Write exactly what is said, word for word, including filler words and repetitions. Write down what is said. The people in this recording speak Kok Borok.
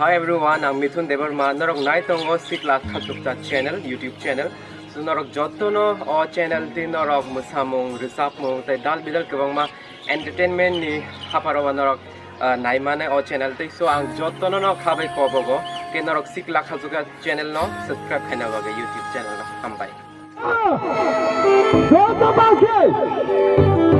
Hi everyone, ang Mithun Debbarma. Norok nai tongo Sikla Khachukcha channel, YouTube channel. So norok jotono o channel twi norok mwsamung, rwchapmung tei dal bidal kwbangma entertainment ni haparo norok, ah, naimane o channel twi. So ang jotono no khabai kobogo ke norok Sikla Khachukcha channel no subscribe khaina bagwi YouTube channel no. Hambai. Joto bagwi.